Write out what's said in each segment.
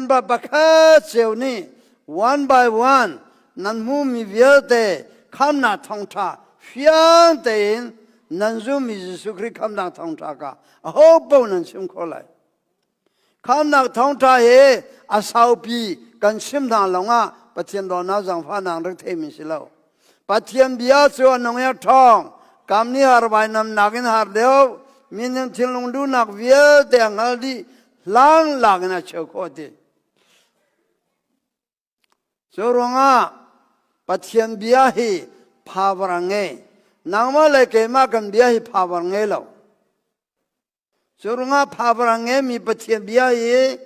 Member pakhat cio nih one by one nan hmuhmi vialte khamnak thawngṭha fiang tein nan zummi Jesuh Khrih khamnak thawngṭha kha aho paoh nan chim khawh lai. Khamnak thawngṭha hi a saupi kan chim hna lawngah Pathian dawtnak zaangfahnak rak theimi si lo. Pathian bia cu a nung i a ṭhawng. Kam nih har vainam nakin har deuh. Minung thinlung duhnak vialte a hngal dih. Hlang lak in a cheu khawh ti. Cu ruangah Pathian bia hi power a ngei. Nangmah le keimah kan bia hi power ngei lo. Cu ruangah power a ngeimi Pathian bia hi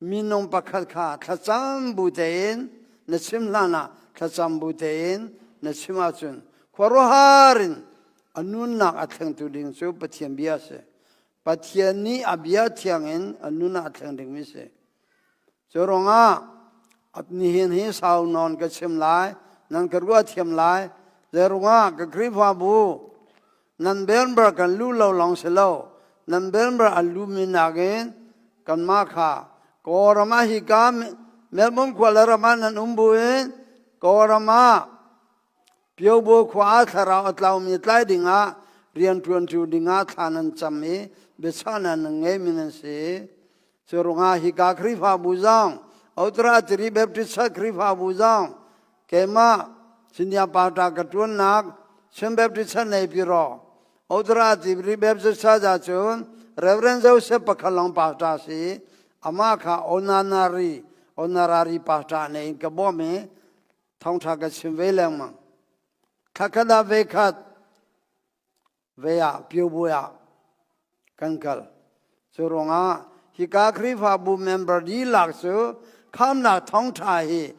minung pakhat kha thlacam bu tein na chim hlan ah thlacam bu tein na chim ahcun khuaruahhar in a nunnak a thlengtu ding cu Pathian bia a si. Pathian nih a bia thiang in a nun ah a thleng dingmi a si. Cu ruangah nihin hi sau nawn ka chim lai, nan ka ruah thiam lai. Zei ruangah ka Khrihfabu nan member kan lu lo lawng si lo, nan member an lumi nakin kanmah kha Kawlram ah hika Melbourne khua le ram ah nan um buin Kawlram ah Pyobo khua ah thlarau a tlaumi tlai dingah rianṭuanṭu dingah thla nan cam i biachahnak nan ngeimi nan si. Cu ruangah hika Khrihfabu zong, Ottara Tiri Baptist Church Khrihfabu zong, keimah Senior Pastor ka ṭuannak Chin Baptist Church Naypyidaw, Ottara Tiri Baptist Church ahcun Reverend Joseph pakhat lawng pastor si, amah kha honorary honorary pastor ne in ka bawm i thawngṭha ka chim ve lengmang. Thlakhat ah ve khat ve ah Pyobuai ah kan kal. Cu ruangah hika Khrihfabu member dihlak cu khamnak thawngṭha hi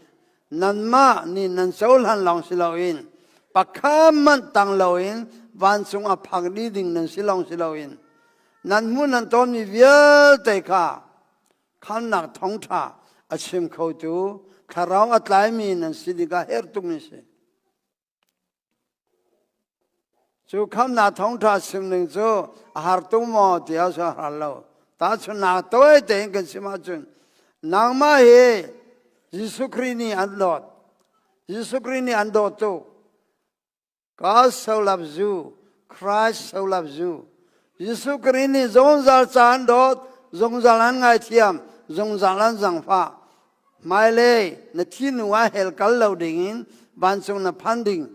nanmah nih nan cohlan lawng si loin pakhat hmanh tang loin vancung a phak dih ding nan si lawng si loin nan hmuh nan tonmi vialte kha khamnak thawngṭha a chim khotu thlarau a tlaimi nan si tikah herh tukmi si. Cu khamnak thawngṭha chim ning cu a har tuk maw tiah cu a har lo. Tahchunhnak tawi tein kan chim ahcun nangmah hi Jesuh Khrih nih an dawt. Jesuh Khrih nih an dawt tuk. God so loves you. Christ so loves you. Jesuh Khrih nih zungzal ca an dawt, zungzal an ngaithiam, zungzal an zangfah. Hmailei na thi hnu ah hell kal lo dingin vancung na phan ding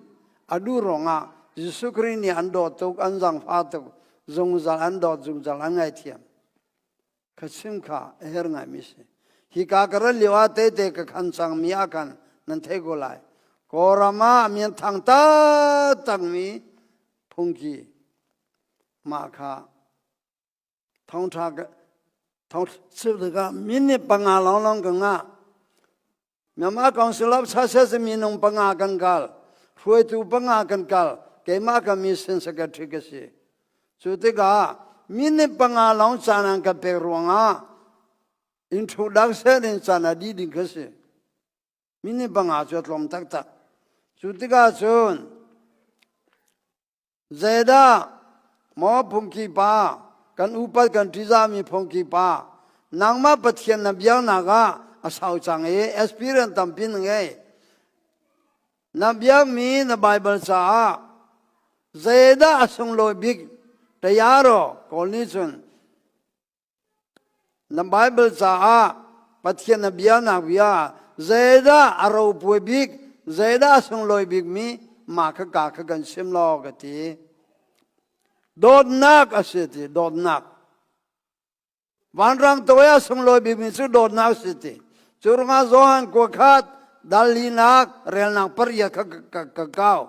a duh ruangah Jesuh Khrih nih an dawt tuk, an zangfah tuk, zungzal an dawt, zungzal an ngaithiam. Ka chim kha a her ngaimi si. Hika ka rat lio ah tete ka khan cangmi ah khan nan theih ko lai. Kawlram ah mian thang taktakmi phungki mah kha thawngṭha thawng chim tikah minute 5 lawnglawng ka ngah. Myanmar Council of Churches minung 5 kan kal. Hruaitu 5 kan kal. Keimah ka mission secretary ka si. Cu tikah minute 5 lawng caan an ka pek ruangah introduction in caan a dih ding ka si. Minute 5 cu a tlawm taktak. Cu tikah cun Zeidah maw phungki pa, kan upat kan ṭihzahmi phungki pa, nangmah Pathian na biaknak ah a sau cang i experience tampi na ngei. Na biakmi na Baibal caah zeidah a sunglawi bik tayaro kawl nih cun Na Baibal caah Pathian na biaknak bia zeidah a ropui bik, zeidah a sunglawi bikmi mah kha ka kha kan chim law ka ti. Dawtnak a si ti, dawtnak. Vanrang tawi a sunglawi bikmi cu dawtnak a si ti. Cu ruangah Johan 1 dal linak relnak 8 kha ka kau.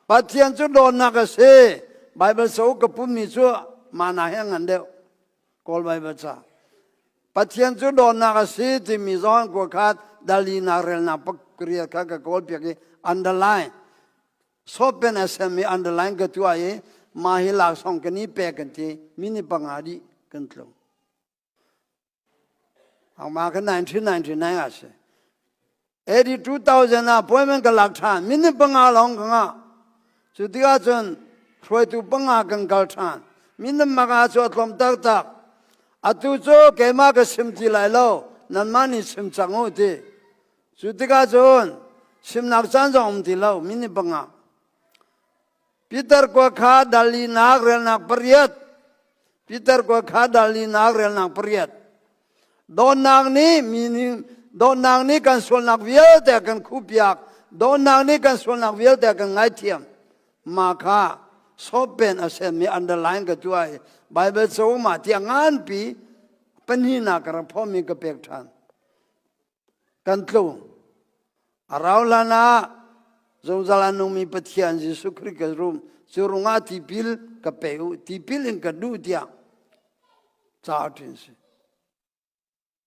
Pathian cu dawtnak a si. Baibal cauk ka pummi cu mana he ngan deuh. Kawl Baibal ca. Pathian cu dawtnak a si timi zong 1 dalinak relnak pakriat kha ka kawl piak i underline sopen a sem i underline ka tuah i mah hi laksawng kan i pek kan ti minute 5 dih kan tlung. Mah ka 1999 a si. AD 2000 ah appointment ka lak ṭhan. Minute 5 lawng ka ngah. Cu tikah cun hruaitu 5 kan kal ṭhan. Minute 5 cu a tlawm taktak. Atu cu keimah ka sim ti lai lo. Nanmah nih chim cang u ti. Cu tikah cun chimnak caan zong um ti lo minute panga. Peter kua kha dalinak relnak pariat. Peter kua kha dalinak relnak pariat. Dawtnak nih mi nih dawtnak nih kan sualnak vialte a kan khuhpiak. Dawtnak nih kan sualnak vialte a kan ngaithiam. Mah kha sawpen a senmi underline ka tuah i Bible cauk mah tiah nganpi pahnihnak ka rak phawmi ka pek ṭhan. Kan tlung. A rau hlan ah zungzal a nungmi Pathian Jesuh Khrih ka rum cu rungah tipil ka pe u tipil in ka duh tiah ca a ṭin si.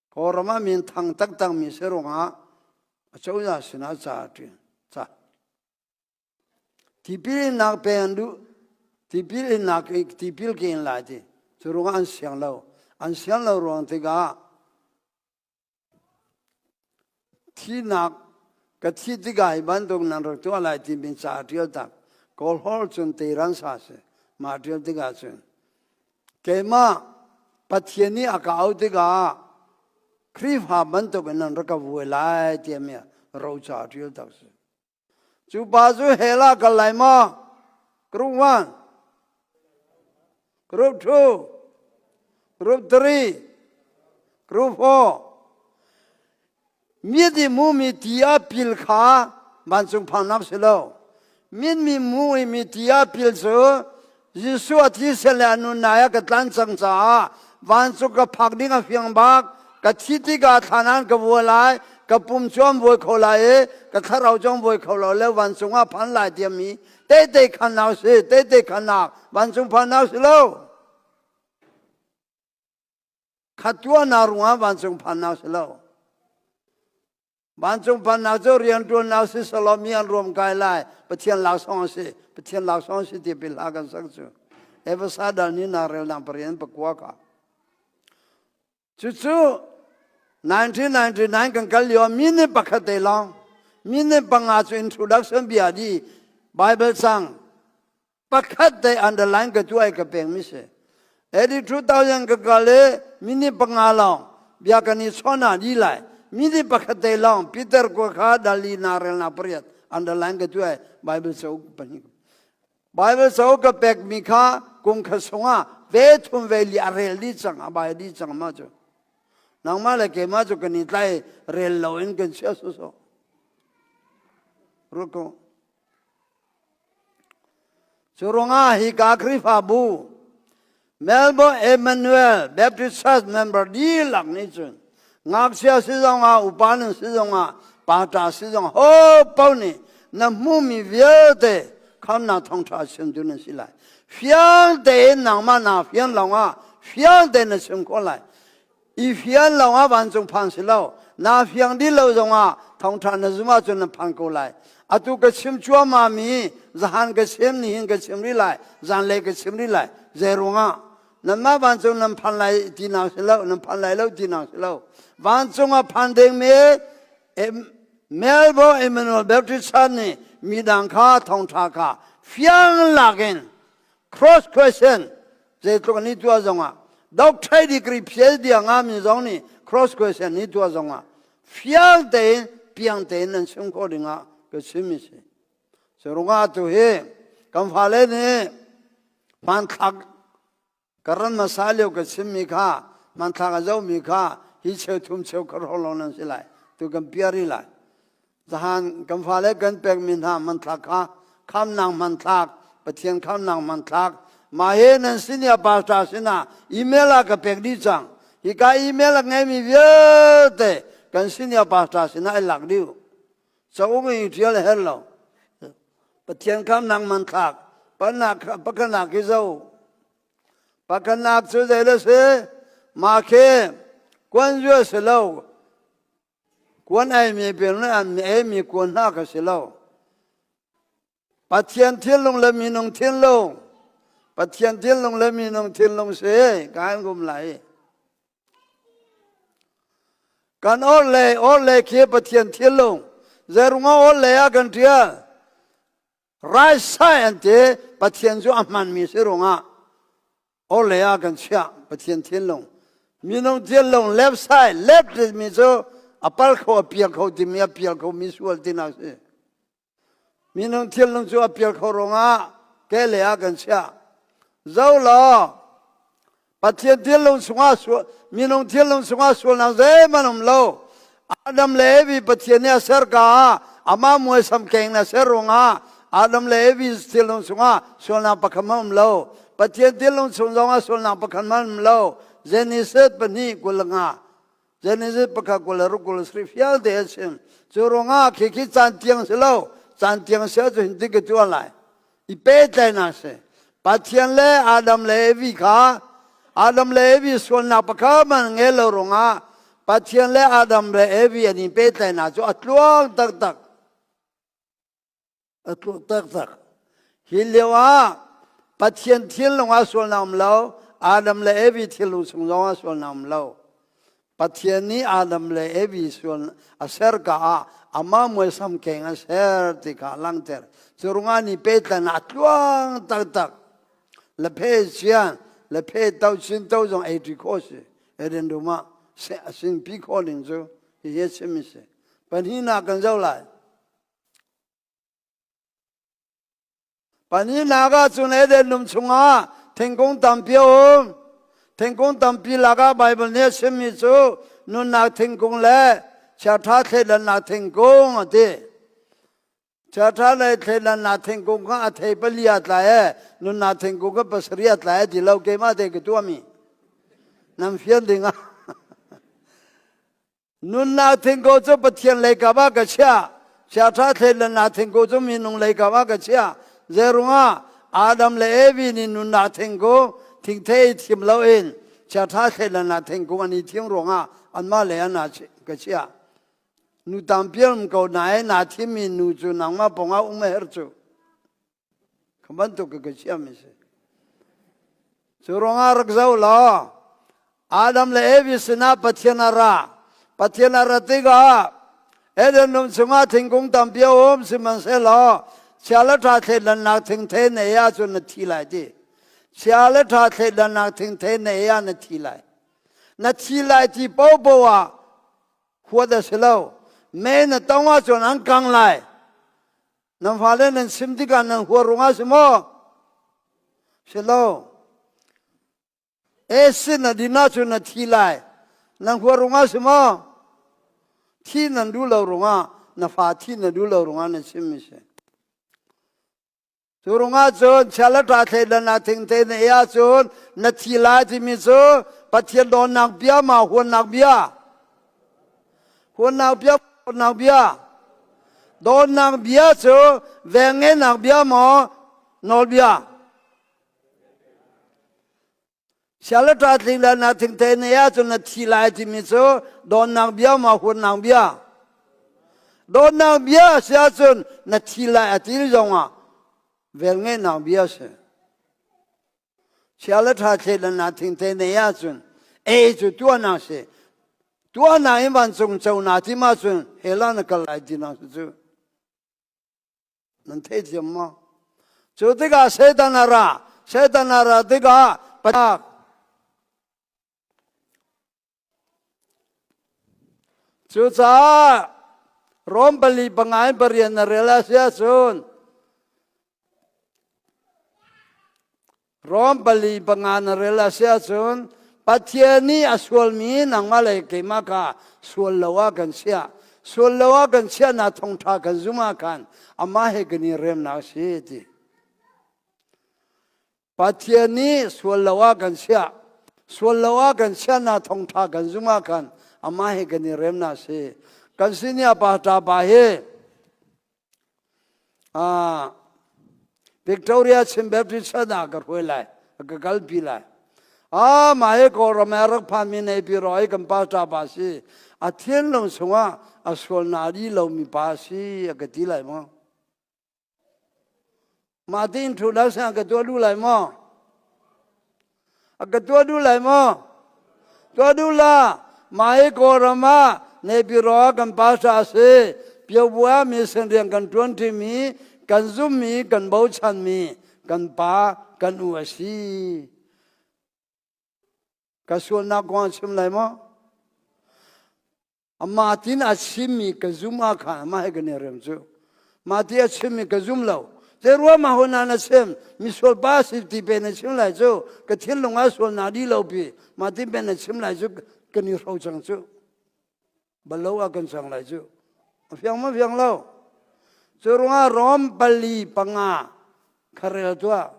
Kawlram ah min thang taktakmi si ruangah a cozah sinah ca a ṭin. Ca. Tipil innak pe an duh. Tipil innak tipil ke in lai ti. Cu ruangah an siang lo. An siang lo ruang tikah Thihnak ka thih tikah hi bantuk nan rak tuah lai timi ca a ṭial tak. Kawl holh cun teiran sa si. Mah ṭial tikah cun keimah Pathian nih a ka auh tikah Khrihfa bantuk in nan rak ka vuai lai timi roca a ṭial tak si. Cu pa cu hell ah kal lai maw? Group 1, Group 2, Group 3, Group 4. Mit i mumi ti a pil kha vancung phannak si lo. Mit mi mu i mi ti a pil cu Jesuh a thisen le a nunnak ah ka tlan cang caah vancung ka phak ding a fiang bak. Ka thi tikah thlan an ka vua lai, ka pum cu an vuai kho lai i ka thlarau cu an vuai kho lo le vancung ah phan lai tiami tehte khannak si, tehte khannak vancung phannak si lo. Kha tuahnak ruangah vancung phannak si lo. Vancung pannak cu rianṭuannak si selaw mi an ruam kai lai. Pathian laksawng a si. Pathian laksawng a si ti pi hla kan sak cu. Efesa dal ni nak relnak parian pakua ka. Cucu 1999 kan kal lio minute pakhat te lawng minute panga cu introduction bia di Bible cang pakhat te underline ka tuah i ka pekmi si. Edi 2000 ka kal i minute panga lawng bia kan i chawn ah di lai. Minute pakhat te lawng Peter kua kha dali na relnak pariat underline ka tuah i Bible cauk pahnih. Bible cauk ka pekmi kha kum kha sungah ve thum ve li a rel dih cang a bai dih cang ma cu. Nangmah le keimah cu kan i tlai rel lo in kan chia sawsawh. Ruko. Cu ruangah hika Khrihfabu Melbourne Emmanuel Baptist Church member dihlak nih cun ngakchia si zongah upa nan si zongah pata si zong ho paoh nih na hmuhmi vialte khamnak thawngṭha chimtu nan si lai. Fiang tein nangmah naa fian lawngah fiang tein na chim khawh lai. I fian lawngah vancung phan si lo. Na fiang dih lo zongah thawngṭha na zum ahcun na phan ko lai. Atu ka chim cuahmah mi zahan ka chim, nihin ka chim rih lai, zanlei ka chim rih lai. Zei ruangah? Nanmah vancung nan phan lai tinak si lo, nan phan lai lo tinak si lo. Vancung ah phan dingmi Melbourne Emmanuel Baptist Church nih midang kha thawngṭha kha fiang lakin cross question zeitluk an i tuah zongah doctorate degree PhD a ngami zong nih cross question ni tuah zongah fiang tein piang tein nan chim khawh dingah ka chim si cu rungah tu hi kan fale nih hmanthlak ka ran hmasa lio ka chimmi kha hmanthlak a zohmi kha hi cheu thum cheu khat hrawng lawng nan si lai tu kan piar rih lai Zahan kan fale kan pekmi hna hmanthlak kha khamnak hmanthlak, Pathian khamnak hmanthlak, mah he nan senior pastor sinah email ah ka pek dih cang. Hika email a ngeimi vialte kan senior pastor sinah i lak dih. Cauk in i ṭial a herh lo. Pathian khamnak hmanthlak, pakhatnak hi zo. Pakhatnak cu zei le si? Mah khi kuanzua si lo, Kuan eimi bil nih an eimi kuan hna kha si lo. Pathian thinlung le minung thinlung, Pathian thinlung le minung thinlung si kan gum lai. Kan or le or le khi Pathian thinlung, zeirunga or le ah kan ṭial. Right side an ti Pathian cu a hmanmi si ruangah or le ah kan chiah Pathian thinlung. Minung thinlung left side left timi cu a pal kho a pial kho timi a pial kho mi sual tinak si. Minung thinlung cu a pial kho ruangah ke le ah kan chiah. Zo law Pathian thinlung chungah sual minung thinlung chungah sualnak zeihmanh um lo. Adam le Evi Pathian nih a ser ka ah amah muaisam keng na ser ruangah Adam le Evi thinlung chungah sualnak pakhat hmanh um lo. Pathian thinlung chung zongah sualnak pakhat hmanh um lo. Genesis pahnih 25 Genesis pakhat 26 27 vialte a chim. Cu ruangah khi caan tiang si lo, caan tiang si ahcun hin ti ka tuah lai. I pehtlaihnak si. Pathian le Adam le Evi kha Adam le Evi sualnak pakhat hmanh ngei lo ruangah Pathian le Adam le Evi an i pehtlaihnak cu a tluang taktak. A tluang taktak. Hi lio ah Pathian thinlung ah sualnak um lo, Adam le Evi thinlung chung zong ah sualnak um lo. Pathian nih Adam le Evi sual a ser ka ah amah muaisam keng a ser ti kha a langhter. Cu ruangah ni pehtlan a tluang taktak. Le phe sian, le phe to sin to zong ei ṭi khawh si. Eden dum ah a sin pi khawh ning cu hihi a chim si. Pahnihnak kan zoh lai. Pahnihnak ah cun Eden dum chungah thingkung tampi a um. Thingkung tampi lakah Baibal nih a chimmi cu nunnak thingkung le chiaṭha thleidannak thingkung a ti. Chiaṭha le thleidannak thingkung kha a thei pali a tlai e, nunnak thingkung kha pasarih a tlai e ti lo keimah te ka tuahmi. Nan fian ding ah. Nunnak thingkung cu Pathian leikap ah ka chiah. Chiaṭha thleidannak thingkung cu minung leikap ah ka chiah. Zeirungah Adam le Evi nih nunnak thingkung thingthei i thim loin chiaṭha thleidannak thingkung an i thim ruangah anmah lei ah ka chiah. Nu tampi an um ko nain naa thimmi nu cu nangmah pawngah um a herh cu. Kha bantuk ka chiahmi si. Cu ruangah rak zoh law Adam le Evi sinah Pathian a ra. Pathian a rat tikah Eden dum chungah thingkung tampi a um sihmanhsehlaw chia le ṭha thleidannak thingthei na ei ahcun na thi lai ti. Chia le ṭha thleidannak thingthei na ei ah na thi lai. Na thi lai ti paohpaoh ah huat a si lo. Mei na tong ahcun an kang lai. Nan fale nan sim tikah nan hua ruangah si maw? Si lo. Acid na din ahcun na thi lai. Nan hua ruangah si maw? Thi nan duh lo ruangah na fa thi na duh lo ruangah na chimmi si. Cu ruangah cun chia le ṭha thleidan ah thingte na ei ahcun na thi lai timi cu Pathian dawtnak bia ma huannak bia? Huannak bia, huannak bia. Dawtnak bia cu vengngenak bia maw nawlbia? Sia le ṭa tling le na thingthei na ahcun na thi lai timi cu dawtnak bia maw huatnak bia? Dawtnak bia a si ahcun na thi lai a ti zongah velngeihnak bia a si. Chia le ṭha thleidan na thingthei na ahcun ei cu tuahnak si. Tuahnak in vancung co na tim ahcun hell ah na kal lai tinak si cu. Nan theithiam maw? Cu tikah Satan a ra. Satan a ra tikah Pathian Cucaah Rom pali panga in parian na rel a si ahcun Rom pali panga na rel a si ahcun Pathian nih a sualmi nangmah le keimah kha sual lo ah kan chiah. Sual lo ah kan chiahnak thawngṭha kan zumh ah khan amah he kan i remnak a si ti. Pathian nih sual lo ah kan chiah. Sual lo ah kan chiahnak thawngṭha kan zumh ah khan amah he kan i remnak a si. Kan senior pastor pa hi Victoria Chin Baptist Church ah ka hruai lai, ka kalpi lai. Ah, mah hi Kawlram ah rak phanmi nei pi roi kan pastor pa si. A thinlung chungah a sual na di lomi pa si a ka ti lai maw? Mah tiin thu lo sang ka tuah duh lai maw? A ka tuah duh lai maw? Tuah duh la. Mah hi Kawlram ah Naypyidaw kan pastor a si. Pyobua mission rian kan ṭuan ṭimi, kan zummi, kan bochanmi, kan pa, kan u a si. Ka sualnak kong an chim lai maw? Amah tin a chimmi ka zum ah khan amah he kan i rem cu. Mah ti a chimmi ka zum lo. Zei ruah mah hon na chim misual pa si ti pe na chim lai cu ka thinlung ah sual na di lo pi mah ti pe na chim lai cu kan i hro cang cu. Balo ah kan cang lai cu. A fiang ma fiang lo. Cu ruangah Rom 4:5 kha rel tuah.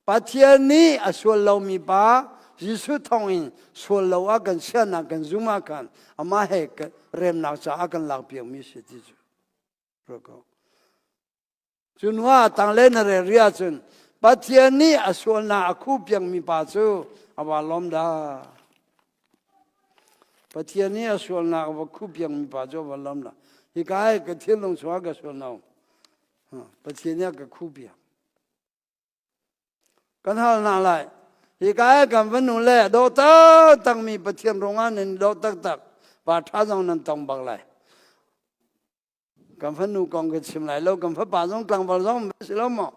Pathian nih a sual lomi pa Jesuh thawngin sual lo ah kan sianak kan zum ah khan amah he remnak caah kan lakpiakmi si ti cu ruat ko. Cu hnu ah tangle na rel rih ahcun Pathian nih a sualnak a khuhpiakmi pa cu a va lawm dah. Pathian nih a sualnak a va khuhpiakmi pa cu a va lawm dah. Hika hi ka thinlung chungah ka sual lo. Pathian nih a ka khuhpiak. Kan hal hna lai. Hika i kan va nu le dawh taktakmi Pathian ruangah nan dawh taktak. Pa ṭha zong nan tong bak lai. Kan fanu kong ka chim lai lo, kan fapa zong tlangval zong si lo maw?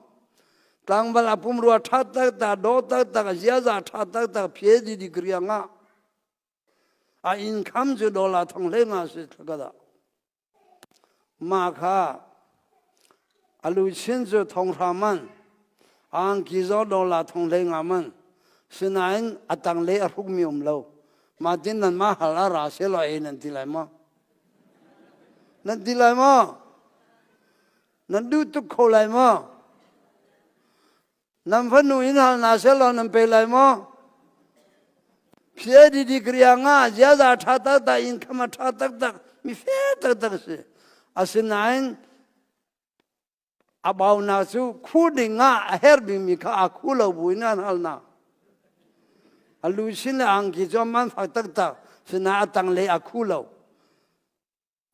Tlangval a pumrua ṭha taktak, dawh taktak, a ziaza ṭha taktak, PhD degree a ngah. A income cu dollar thong hlei nga si ka dah. Mah kha a luchin cu thonghra man, a angki zong dollar thong 15 man. Sinain a tanglei a hrukmi um lo. Mah tin nanmah hal ah ra sehlaw ei nan ti lai maw? Nan ti lai maw? Nan duh tuk kho lai maw? Nan fanu in hal hna sehlaw nan pe lai maw? PhD degree a ngah, ziaza ṭha taktak, income a ṭha taktak, mi fel taktak si. Asinain a baunak cu khu ding ah a herh bikmi kha a khu lo buin an halnak. A luchin le angki cu a man fak taktak, sinain a tanglei a khu lo.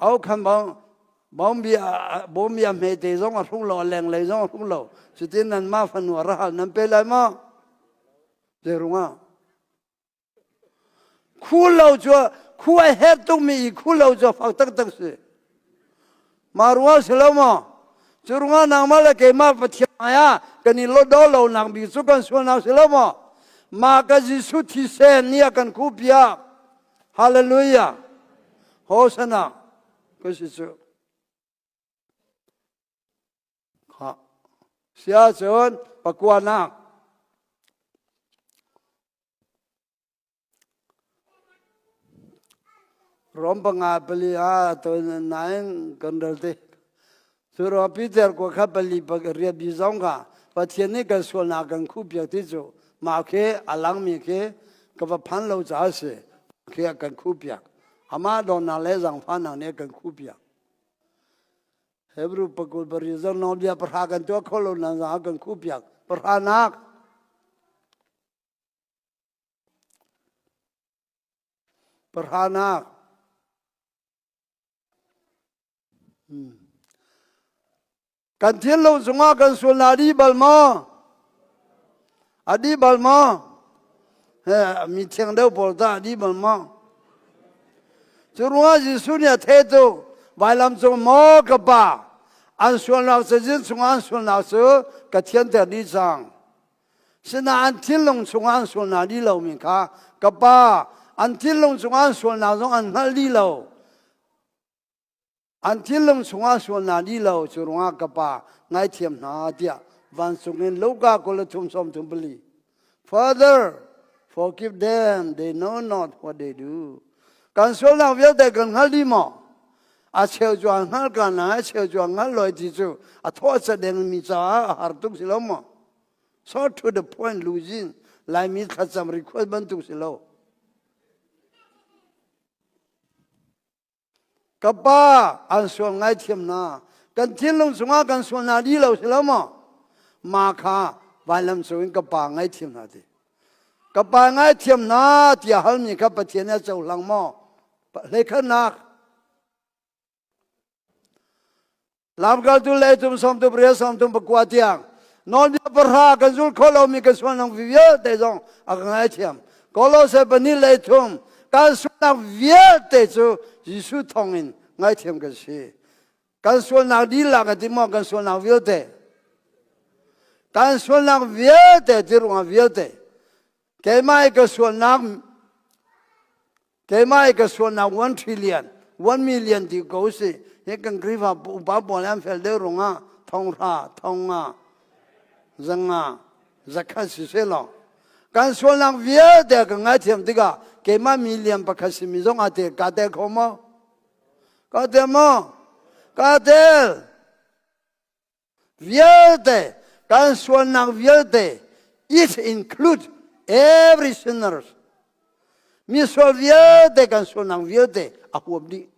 Au khan bawm bia hmete zong a hrung lo, a lenglei zong a hrung lo. Cutin nanmah fanu a ra hal nan pe lai maw? Zei ruangah? Khu lo cu khu a herh tukmi i khu lo cu a fak taktak si. Mah ruangah si lo maw? Cu ruangah nangmah le keimah Pathian hmai ah kan i do lo nak bik cu kan sualnak si lo maw? Mah ka Jesuh thisen nih a kan khuhpiak. Hallelujah. Hosanna. Ka si cu. Kha. Sia cun pakuanak. Rom panga pali a to nain kan ral te. Cu ruang Peter kua kha pali riat bi zong kha Pathian nih kan sualnak kan khuh piak ti cu mah khi a langmi khi ka va phan lo caah a si. Khi a kan khuh piak. Amah dawtnak le zaangfahnak nih a kan khuh piak. Hebrew pakul pari zong nawlbia pahra kan tuah kho lo na zong a kan khuh piak. Pahranak. Pahranak. Kan thinlung chungah kan sualnak a dih bal maw? A dih bal maw? Mi thiang deuh pawl tah a dih bal maw? Cu ruangah Jesuh nih a thehtu vailam cung maw ka Pa an sualnak cazin chungah an sualnak cu ka thianter dih cang. Sinain an thinlung chungah an sualnak dih lomi kha ka Pa an thinlung chungah an sualnak zong an hngalh dih lo. An thinlung chungah sualnak dih lo cu ruangah ka pa ngaithiam hna tiah vancung in Luka 23:34. Father, forgive them, they know not what they do. Kan sualnak vialte kan hngal dih maw? A cheu cu an hngal ka na, a cheu cu an hngal loi ti cu a thawh a dengmi caah a har tuk si lo maw? Short to the point losing Laimi thlacam request bantuk si lo. Ka pa an sual ngaithiam hna. Kan thinlung chungah kan sual hna dih lo si lo maw? Ma kha vailam cung in ka pa ngaithiam hna ti. Ka pa ngaithiam hna tiah halmi kha Pathian nih a cohlang maw? Hleikhatnak. Lamkaltu le tum sawm tu pariat sawm tum pakua tiang nawlbia pahra kan zul kho lomi kan sualnak vialte zong a ka ngaithiam. Kolose pahnih le thum kan sualnak vialte cu Jesuh thawngin ngaithiam kan si. Kan sualnak dihlak a ti maw kan sualnak vialte? Kan sualnak vialte ti ruangah vialte. Keimah i ka sualnak Keimah i ka sualnak 1 trillion, 1 million ti ko si. Hi kan Khrihfa upa pawl an fel deuh rungah thonghra, thonga, zanga, zakhat si se law. Kan sualnak vialte ka ngaithiam tikah keimah million pakhat simi zong aa tel ka tel kho maw? Ka tel maw? Ka tel. Vialte kan sualnak vialte it include every sinners. Mi sual vialte kan sualnak vialte a huam dih.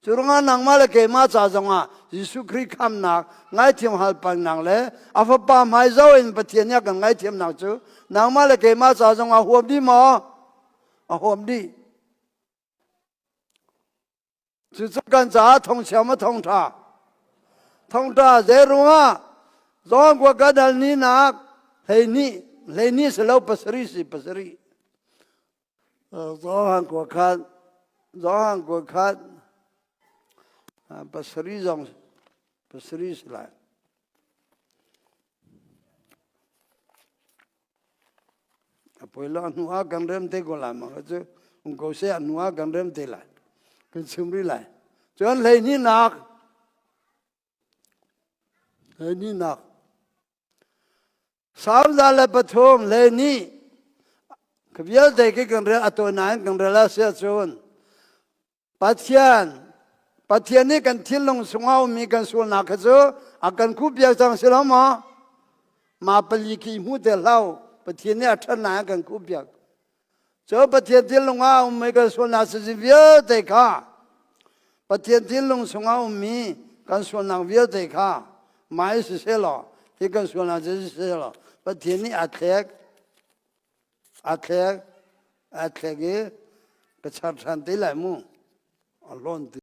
Cu ruangah nangmah le keimah ca zongah Jesuh Khrih khamnak, ngaithiam halpannak le a fapa hmai zo in Pathian nih a kan ngaithiamnak cu nangmah le keimah ca zongah huam dih maw? A huam dih. Cucu kan caah thongchia maw thongṭha? Thongṭha zei ruangah John kua ka dal ni nak 12 12 si lo pasarih si pasarih. Johan kua khat Johan kua khat pasarih zong pasarih si lai. A poi lo hnu ah kan rem te ko lai ma cu um ko se a hnu ah kan rem te lai kan chim rih lai cun 12 nak 12 nak Salm 103 12 ka vialte khi kan rel a tawi nain kan rel a si ahcun Pathian Pathian nih kan thinlung chungah ummi kan sualnak kha cu a kan khuhpiak cang si lo maw? Mah pali khi hmu te hlah Pathian nih a ṭhatnak a kan khuhpiak. Cu Pathian thinlung ah a ummi kan sualnak sizi vialte kha Pathian thinlung chungah ummi kan sualnak vialte kha mah i siseh law hi kan sualnak cu siseh law Pathian nih a thlek A thlek, a thlek i ka char ṭhan te lai mu. A hlawn ti.